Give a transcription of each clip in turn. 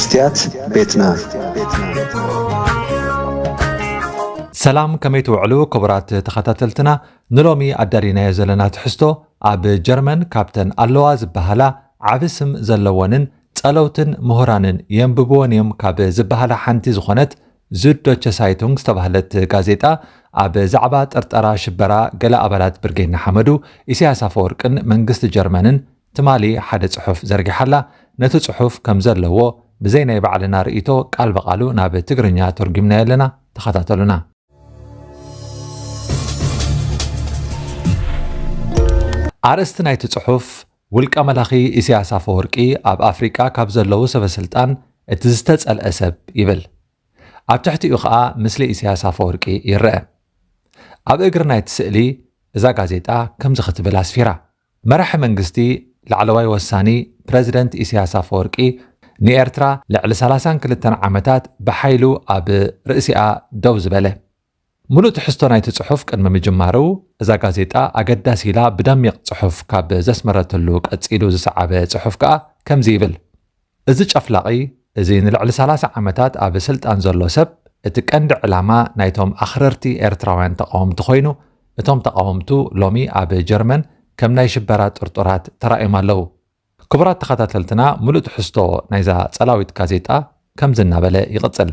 ስትያት ቤትና። ሰላም፣ ከመይ ትውዕሉ ክቡራት ተኸታተልትና? ንሎሚ ኣዳሊናዮ ዘለና ትሕዝቶ፣ ኣብ ጀርመን ካብተን ኣለዋ ዝበሃላ ዓቢ ስም ዘለወንን ጸለውትን ምሁራንን የንብብወን እዮም ካብ ዝበሃላ ሓንቲ ዝኾነት ዙዶቸ ሳይቱንግ ዝተባህለት ጋዜጣ፣ ኣብ ዛዕባ ጥርጠራ ሽበራ ገለ ኣባላት ብርጌድ ንሓመዱ፣ ኢሳያስ ኣፈወርቅን መንግስቲ ጀርመንን ትማሊ ሓደ ጽሑፍ ዘርጊሓላ። ነቲ ጽሑፍ ከም ዘለዎ ብዘይ ናይ ባዕልና ርእይቶ ቃል ብቓሉ ናብ ትግርኛ ተርጒምናዮ ኣለና። ተኸታተሉና። ኣርእስቲ ናይቲ ጽሑፍ፣ ውልቀ መላኺ ኢሳያስ ኣፈወርቂ ኣብ ኣፍሪቃ ካብ ዘለዉ ሰበ ስልጣን እቲ ዝተጸልአ ሰብ ይብል። ኣብ ትሕቲኡ ኸኣ ምስሊ ኢሳያስ ኣፈወርቂ ይረአ። ኣብ እግሪ ናይቲ ስእሊ እዛ ጋዜጣ ከምዚ ክትብል ኣስፊራ። መራሒ መንግስቲ ላዕለዋይ ወሳኒ ፕረዚደንት ኢሳያስ ኣፈወርቂ ንኤርትራ ልዕሊ ሰላሳን ክልተን ዓመታት ብሓይሉ ኣብ ርእሲኣ ደው ዝበለ። ሙሉእ ትሕዝቶ ናይቲ ጽሑፍ ቅድሚ ምጅማሩ፣ እዛ ጋዜጣ ኣገዳሲ ኢላ ብደሚቕ ጽሑፍ ካብ ዘስመረትሉ ቀጺሉ ዝሰዓበ ጽሑፍ ከኣ ከምዚ ይብል። እዚ ጨፍላቒ፣ እዚ ንልዕሊ ሰላሳ ዓመታት ኣብ ስልጣን ዘሎ ሰብ፣ እቲ ቀንዲ ዕላማ ናይቶም ኣኽረርቲ ኤርትራውያን ተቓወምቲ ኮይኑ፣ እቶም ተቓወምቱ ሎሚ ኣብ ጀርመን ከም ናይ ሽበራ ጥርጡራት ተራእዮም ኣለዉ። ክቡራት ተኸታተልትና፣ ሙሉእ ትሕዝቶ ናይዛ ጸላዊት ጋዜጣ ከምዚ እናበለ ይቕጽል።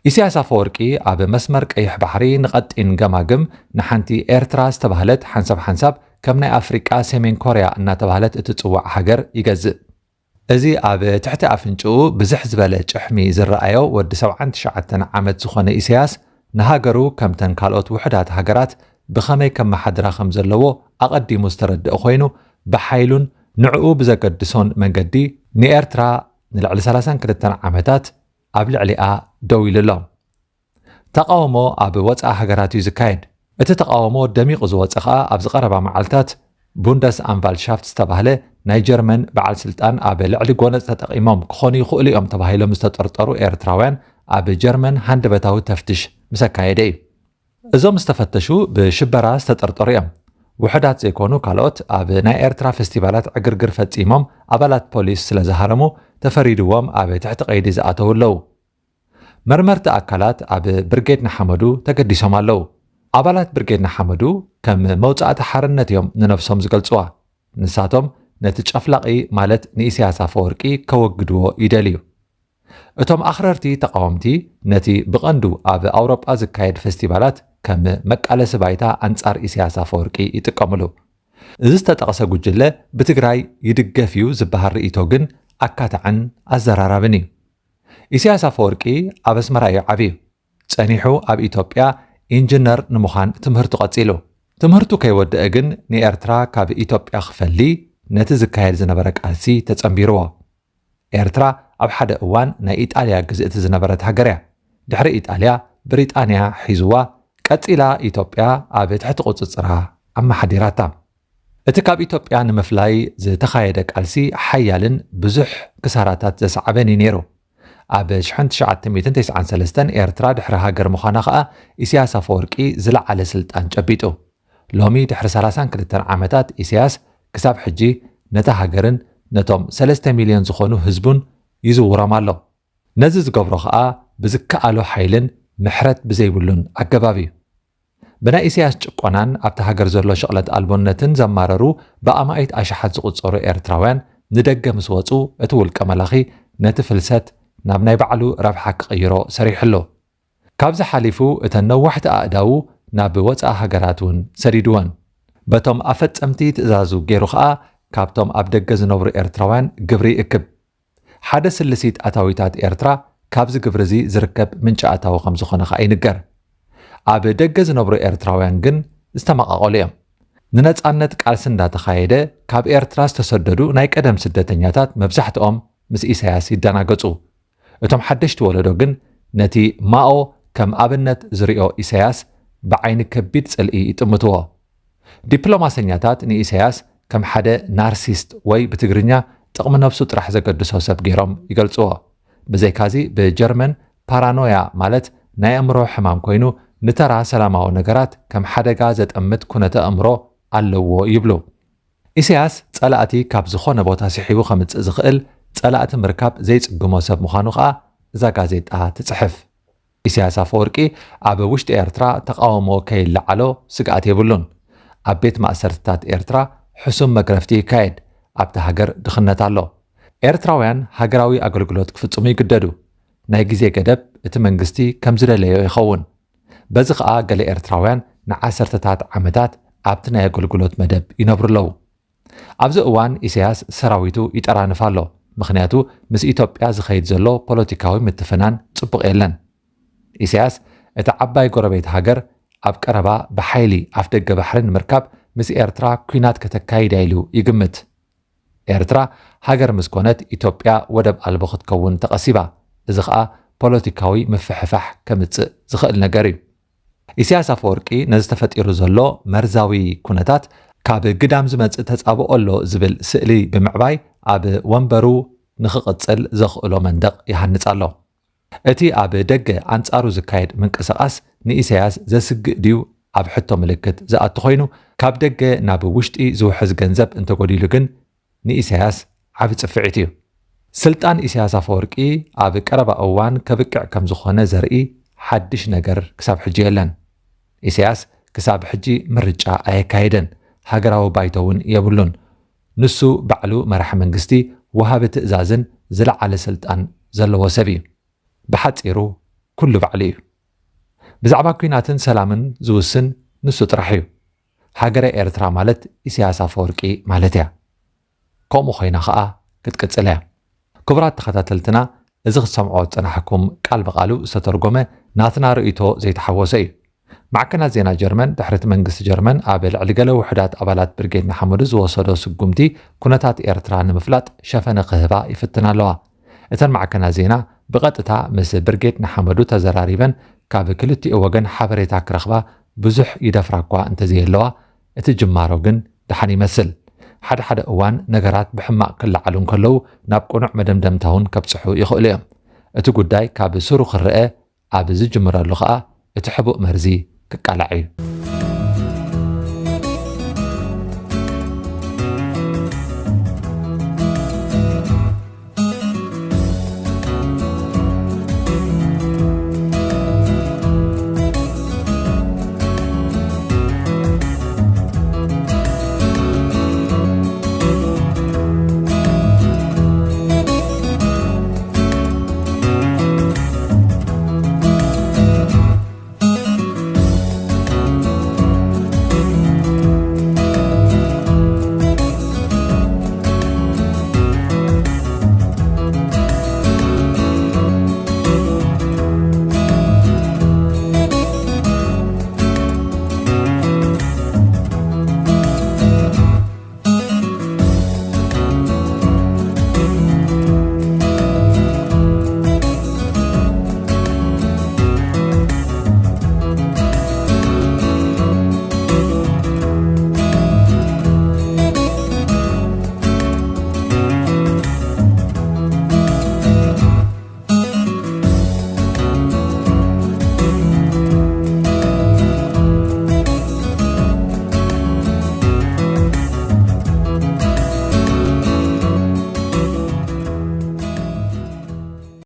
ኢሳያስ ኣፈወርቂ ኣብ መስመር ቀይሕ ባሕሪ ንቐጢን ገማግም ንሓንቲ ኤርትራ ዝተባህለት ሓንሳብ ሓንሳብ ከም ናይ ኣፍሪቃ ሰሜን ኮርያ እናተባህለት እትጽዋዕ ሃገር ይገዝእ። እዚ ኣብ ትሕቲ ኣፍንጭኡ ብዝሕ ዝበለ ጭሕሚ ዝረኣዮ ወዲ ሰብዓን ትሽዓተን ዓመት ዝኾነ ኢሳያስ፣ ንሃገሩ ከምተን ካልኦት ውሑዳት ሃገራት ብኸመይ ከመሓድራ ከም ዘለዎ ኣቐዲሙ ዝተረድአ ኮይኑ፣ ብሓይሉን ንዕኡ ብዘገድሶን መንገዲ ንኤርትራ ንልዕሊ ሰላሳን ክልተን ዓመታት ኣብ ልዕሊኣ ደው ኢሉ ኣሎ። ተቓውሞ ኣብ ወጻኢ ሃገራት እዩ ዝካየድ። እቲ ተቓውሞ ደሚቑ ዝወጸ ኸኣ ኣብዚ ቀረባ መዓልታት ቡንደስ ኣንቫልሻፍት ዝተባህለ ናይ ጀርመን በዓል ስልጣን ኣብ ልዕሊ ጎነጽ ተጠቒሞም ክኾኑ ይኽእሉ እዮም ተባሂሎም ዝተጠርጠሩ ኤርትራውያን ኣብ ጀርመን ሃንደበታዊ ተፍትሽ ምስ ኣካየደ እዩ። እዞም ዝተፈተሹ ብሽበራ ዝተጠርጠሩ እዮም። ውሑዳት ዘይኮኑ ካልኦት ኣብ ናይ ኤርትራ ፈስቲቫላት ዕግርግር ፈጺሞም ኣባላት ፖሊስ ስለ ዝሃረሙ ተፈሪድዎም ኣብ ትሕቲ ቀይዲ ዝኣተዉ ኣለዉ። መርመርቲ ኣካላት ኣብ ብርጌድ ንሓመዱ ተገዲሶም ኣለዉ። ኣባላት ብርጌድ ንሓመዱ ከም መውጻእቲ ሓርነት እዮም ንነብሶም ዝገልጽዋ። ንሳቶም ነቲ ጨፍላቒ ማለት ንኢሳያስ ኣፈወርቂ ከወግድዎ ይደልዩ። እቶም ኣኽረርቲ ተቓወምቲ ነቲ ብቐንዱ ኣብ ኣውሮጳ ዝካየድ ፈስቲቫላት ከም መቃለሲ ባይታ ኣንጻር ኢሳያስ ኣፈወርቂ ይጥቀምሉ። እዚ ዝተጠቕሰ ጉጅለ ብትግራይ ይድገፍ እዩ ዝበሃል ርእይቶ ግን ኣካታዕን ኣዘራራብን እዩ። ኢሳያስ ኣፈወርቂ ኣብ ኣስመራ እዩ ዓብዩ። ጸኒሑ ኣብ ኢትዮጵያ ኢንጂነር ንምዃን ትምህርቱ ቀጺሉ። ትምህርቱ ከይወደአ ግን ንኤርትራ ካብ ኢትዮጵያ ክፈሊ ነቲ ዝካየድ ዝነበረ ቃልሲ ተጸንቢርዎ። ኤርትራ ኣብ ሓደ እዋን ናይ ኢጣልያ ግዝእቲ ዝነበረት ሃገር እያ። ድሕሪ ኢጣልያ ብሪጣንያ ሒዝዋ፣ ቀጺላ ኢትዮጵያ ኣብ ትሕቲ ቁጽጽራ ኣመሓዲራታ። እቲ ካብ ኢትዮጵያ ንምፍላይ ዝተኻየደ ቃልሲ ሓያልን ብዙሕ ክሳራታት ዘሰዓበን እዩ ነይሩ። ኣብ ሽሕን ትሽዓተ ሚእትን ተስዓን ሰለስተን ኤርትራ ድሕሪ ሃገር ምዃና ኸኣ ኢሳያስ ኣፈወርቂ ዝለዓለ ስልጣን ጨቢጡ። ሎሚ ድሕሪ ሰላሳን ክልተን ዓመታት ኢሳያስ ክሳብ ሕጂ ነታ ሃገርን ነቶም ሰለስተ ሚልዮን ዝኾኑ ህዝቡን ይዝውሮም ኣሎ። ነዚ ዝገብሮ ኸኣ ብዝከኣሎ ሓይልን ምሕረት ብዘይብሉን ኣገባብ እዩ። ብናይ ኢሳያስ ጭቆናን ኣብቲ ሃገር ዘሎ ሽቕለት ኣልቦነትን ዘማረሩ ብኣማኢት ኣሽሓት ዝቑጸሩ ኤርትራውያን ንደገ ምስ ወጹ፣ እቲ ውልቀ መላኺ ነቲ ፍልሰት ናብ ናይ ባዕሉ ረብሓ ክቕይሮ ሰሪሑ ኣሎ። ካብዚ ሓሊፉ እተን ነዋሕቲ ኣእዳዉ ናብ ወጻኢ ሃገራት እውን ሰዲድወን። በቶም ኣፈጸምቲ ትእዛዙ ገይሩ ኸኣ ካብቶም ኣብ ደገ ዝነብሩ ኤርትራውያን ግብሪ ይእክብ። ሓደ ስልሲት ኣታዊታት ኤርትራ ካብዚ ግብሪ እዚ ዝርከብ ምንጪ ኣታዊ ከም ዝኾነ ኸኣ ይንገር። ኣብ ደገ ዝነብሩ ኤርትራውያን ግን ዝተመቓቐሉ እዮም። ንነጻነት ቃልሲ እንዳተኻየደ ካብ ኤርትራ ዝተሰደዱ ናይ ቀደም ስደተኛታት መብዛሕትኦም ምስ ኢሳያስ ይደናገጹ። እቶም ሓደሽቲ ወለዶ ግን ነቲ ማኦ ከም ኣብነት ዝሪኦ ኢሳያስ ብዓይኒ ከቢድ ጽልኢ ይጥምትዎ። ዲፕሎማሰኛታት ንኢሳያስ ከም ሓደ ናርሲስት ወይ ብትግርኛ ጥቕሚ ነብሱ ጥራሕ ዘገድሶ ሰብ ገይሮም ይገልጽዎ። ብዘይካዚ ብጀርመን ፓራኖያ ማለት ናይ ኣእምሮ ሕማም ኮይኑ ንተራ ሰላማዊ ነገራት ከም ሓደጋ ዘጠምት ኩነተ ኣእምሮ ኣለዎ ይብሉ። ኢሳያስ ጸላእቲ ካብ ዝኾነ ቦታ ስሒቡ ከምጽእ ዝኽእል ጸላእቲ ምርካብ ዘይጽግሞ ሰብ ምዃኑ ከኣ እዛ ጋዜጣ ትጽሕፍ። ኢሳያስ ኣፈወርቂ ኣብ ውሽጢ ኤርትራ ተቓውሞ ከይለዓሎ ስግኣት የብሉን። ኣብ ቤት ማእሰርትታት ኤርትራ ሕሱም መግረፍቲ ይካየድ። ኣብቲ ሃገር ድኽነት ኣሎ። ኤርትራውያን ሃገራዊ ኣገልግሎት ክፍጽሙ ይግደዱ። ናይ ግዜ ገደብ እቲ መንግስቲ ከም ዝደለዮ ይኸውን። በዚ ኸኣ ገለ ኤርትራውያን ንዓሰርተታት ዓመታት ኣብቲ ናይ ኣገልግሎት መደብ ይነብሩ ኣለዉ። ኣብዚ እዋን ኢሳያስ ሰራዊቱ ይጠራንፍ ኣሎ። ምኽንያቱ ምስ ኢትዮጵያ ዝኸይድ ዘሎ ፖለቲካዊ ምትፍናን ጽቡቕ የለን። ኢሳያስ እቲ ዓባይ ጎረቤት ሃገር ኣብ ቀረባ ብሓይሊ ኣፍደገ ባሕሪ ንምርካብ ምስ ኤርትራ ኲናት ከተካይድ ኢሉ ይግምት። ኤርትራ ሃገር ምስ ኮነት ኢትዮጵያ ወደብ ኣልቦ ክትከውን ተቐሲባ። እዚ ኸኣ ፖለቲካዊ ምፍሕፋሕ ከምጽእ ዝኽእል ነገር እዩ። ኢሳያስ ኣፈወርቂ ነዚ ተፈጢሩ ዘሎ መርዛዊ ኩነታት ካብ ግዳም ዝመጽእ ተጻብኦ ኣሎ ዝብል ስእሊ ብምዕባይ ኣብ ወንበሩ ንኽቕጽል ዘኽእሎ መንደቕ ይሃንጽ ኣሎ። እቲ ኣብ ደገ ኣንጻሩ ዝካየድ ምንቅስቓስ ንኢሳያስ ዘስግእ ድዩ ኣብ ሕቶ ምልክት ዝኣቱ ኮይኑ፣ ካብ ደገ ናብ ውሽጢ ዝውሕዝ ገንዘብ እንተጎዲሉ ግን ንኢሳያስ ዓቢ ጽፍዒት እዩ። ስልጣን ኢሳያስ ኣፈወርቂ ኣብ ቀረባ እዋን ከብቅዕ ከም ዝኾነ ዘርኢ ሓድሽ ነገር ክሳብ ሕጂ የለን። ኢሳያስ ክሳብ ሕጂ ምርጫ ኣየካየደን፣ ሃገራዊ ባይቶ እውን የብሉን። ንሱ ባዕሉ መራሒ መንግስቲ፣ ወሃቢ ትእዛዝን ዝለዓለ ስልጣን ዘለዎ ሰብ እዩ። ብሓጺሩ ኩሉ ባዕሉ እዩ። ብዛዕባ ኲናትን ሰላምን ዝውስን ንሱ ጥራሕ እዩ። ሃገረ ኤርትራ ማለት ኢሳያስ ኣፈወርቂ ማለት እያ። ከምኡ ኮይና ኸኣ ክትቅጽል እያ። ክቡራት ተኸታተልትና፣ እዚ ክትሰምዖ ዝጸናሕኩም ቃል ብቓሉ ዝተተርጎመ ናትና ርእይቶ ዘይተሓወሰ እዩ። ማዕከናት ዜና ጀርመን ድሕሪ እቲ መንግስቲ ጀርመን ኣብ ልዕሊ ገለ ውሑዳት ኣባላት ብርጌድ ንሓመዱ ዝወሰዶ ስጉምቲ ኩነታት ኤርትራ ንምፍላጥ ሸፈነ ክህባ ይፍትና ኣለዋ። እተን ማዕከናት ዜና ብቐጥታ ምስ ብርጌድ ንሓመዱ ተዘራሪበን ካብ ክልቲኡ ወገን ሓበሬታ ክረኽባ ብዙሕ ይደፍራ እኳ እንተዘየለዋ፣ እቲ ጅማሮ ግን ደሓን ይመስል። ሓደ ሓደ እዋን ነገራት ብሕማቕ ክለዓሉ እንከለዉ ናብ ቅኑዕ መደምደምታ እውን ከብጽሑ ይኽእሉ እዮም። እቲ ጉዳይ ካብ ስሩ ክረአ ኣብ ዝጅምረሉ ኸኣ እቲ ሕቡእ መርዚ ክቃላዕ እዩ።